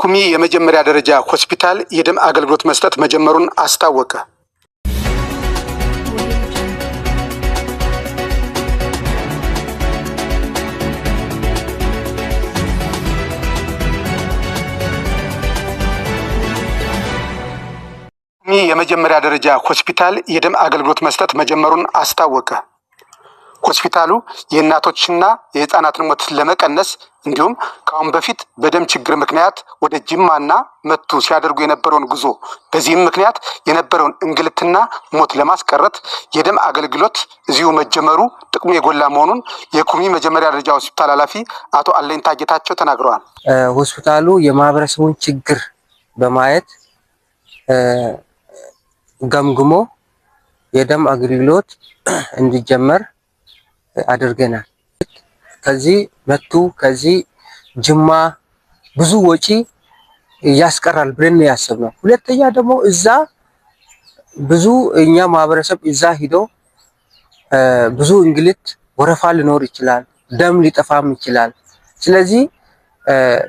ኩሚ የመጀመሪያ ደረጃ ሆስፒታል የደም አገልግሎት መስጠት መጀመሩን አስታወቀ። ኩሚ የመጀመሪያ ደረጃ ሆስፒታል የደም አገልግሎት መስጠት መጀመሩን አስታወቀ። ሆስፒታሉ የእናቶችና የህፃናትን ሞት ለመቀነስ እንዲሁም ከአሁን በፊት በደም ችግር ምክንያት ወደ ጅማና መቱ ሲያደርጉ የነበረውን ጉዞ፣ በዚህም ምክንያት የነበረውን እንግልትና ሞት ለማስቀረት የደም አገልግሎት እዚሁ መጀመሩ ጥቅሙ የጎላ መሆኑን የኩሚ መጀመሪያ ደረጃ ሆስፒታል ኃላፊ አቶ አለኝታ ጌታቸው ተናግረዋል። ሆስፒታሉ የማህበረሰቡን ችግር በማየት ገምግሞ የደም አገልግሎት እንዲጀመር አድርገናል። ከዚህ መቱ፣ ከዚህ ጅማ ብዙ ወጪ ያስቀራል ብለን ነው ያሰብነው። ሁለተኛ ደግሞ እዛ ብዙ እኛ ማህበረሰብ እዛ ሂዶ ብዙ እንግልት፣ ወረፋ ሊኖር ይችላል፣ ደም ሊጠፋም ይችላል። ስለዚህ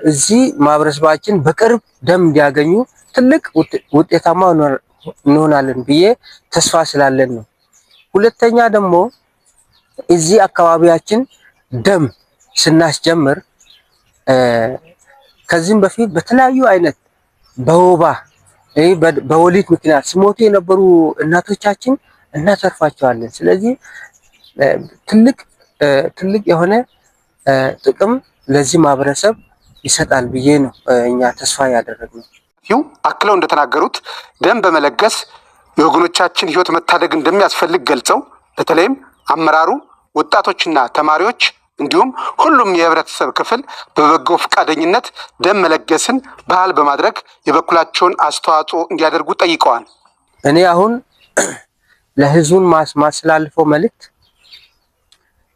እዚህ ማህበረሰባችን በቅርብ ደም እንዲያገኙ ትልቅ ውጤታማ እንሆናለን ብዬ ተስፋ ስላለን ነው። ሁለተኛ ደግሞ እዚህ አካባቢያችን ደም ስናስጀምር ከዚህም በፊት በተለያዩ አይነት በወባ፣ በወሊድ ምክንያት ሲሞቱ የነበሩ እናቶቻችን እናተርፋቸዋለን። ስለዚህ ትልቅ ትልቅ የሆነ ጥቅም ለዚህ ማህበረሰብ ይሰጣል ብዬ ነው እኛ ተስፋ ያደረግነው። አክለው እንደተናገሩት ደም በመለገስ የወገኖቻችን ሕይወት መታደግ እንደሚያስፈልግ ገልጸው፣ በተለይም አመራሩ፣ ወጣቶችና ተማሪዎች እንዲሁም ሁሉም የህብረተሰብ ክፍል በበጎ ፈቃደኝነት ደም መለገስን ባህል በማድረግ የበኩላቸውን አስተዋጽኦ እንዲያደርጉ ጠይቀዋል። እኔ አሁን ለህዝቡን ማስተላልፈው መልእክት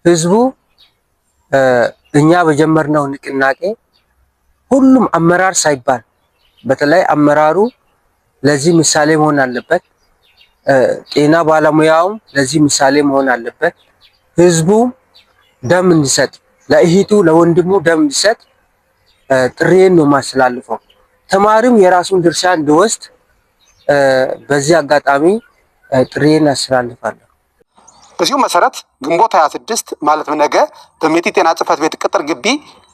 ህዝቡ እኛ በጀመርነው ንቅናቄ ሁሉም አመራር ሳይባል፣ በተለይ አመራሩ ለዚህ ምሳሌ መሆን አለበት። ጤና ባለሙያውም ለዚህ ምሳሌ መሆን አለበት። ህዝቡ ደም እንዲሰጥ፣ ለእህቱ ለወንድሙ ደም እንዲሰጥ ጥሪዬን ነው ማስተላልፈው። ተማሪም የራሱን ድርሻ እንዲወስድ በዚህ አጋጣሚ ጥሪዬን አስተላልፋለሁ። በዚሁ መሰረት ግንቦት 26 ማለትም ነገ በሜቲ ጤና ጽሕፈት ቤት ቅጥር ግቢ፣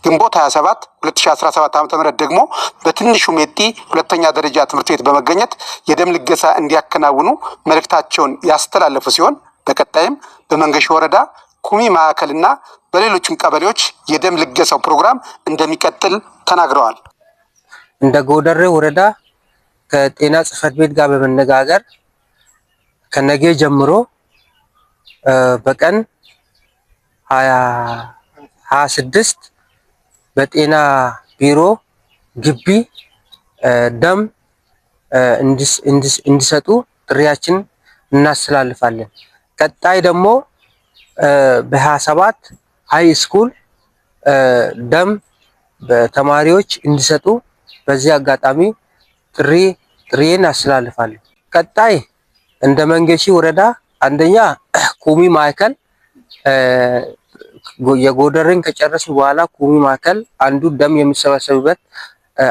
ግንቦት 27 2017 ዓ.ም ደግሞ በትንሹ ሜቲ ሁለተኛ ደረጃ ትምህርት ቤት በመገኘት የደም ልገሳ እንዲያከናውኑ መልእክታቸውን ያስተላለፉ ሲሆን፣ በቀጣይም በመንገሺ ወረዳ ኩሚ ማዕከልና በሌሎችም ቀበሌዎች የደም ልገሳው ፕሮግራም እንደሚቀጥል ተናግረዋል። እንደ ጎደሬ ወረዳ ከጤና ጽሕፈት ቤት ጋር በመነጋገር ከነገ ጀምሮ በቀን 26 በጤና ቢሮ ግቢ ደም እንዲሰጡ ጥሪያችን እናስተላልፋለን። ቀጣይ ደግሞ በ27 high school ደም በተማሪዎች እንዲሰጡ በዚህ አጋጣሚ ጥሪዬን አስተላልፋለሁ። ቀጣይ እንደ መንገሺ ወረዳ አንደኛ ኩሚ ማዕከል፣ የጎደርን ከጨረስን በኋላ ኩሚ ማዕከል አንዱ ደም የሚሰበሰብበት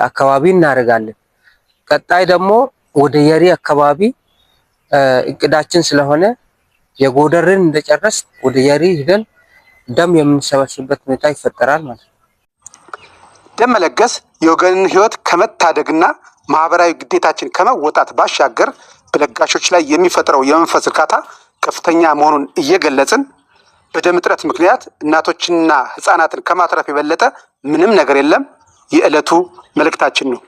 አካባቢ እናደርጋለን። ቀጣይ ደግሞ ወደ የሪ አካባቢ እቅዳችን ስለሆነ የጎደርን እንደጨረስ ወደ የሪ ሂደን ደም የምንሰበስብበት ሁኔታ ይፈጠራል ማለት ነው። ደም መለገስ የወገንን ሕይወት ከመታደግና ማህበራዊ ግዴታችን ከመወጣት ባሻገር በለጋሾች ላይ የሚፈጥረው የመንፈስ እርካታ ከፍተኛ መሆኑን እየገለጽን፣ በደም እጥረት ምክንያት እናቶችንና ሕፃናትን ከማትረፍ የበለጠ ምንም ነገር የለም የዕለቱ መልእክታችን ነው።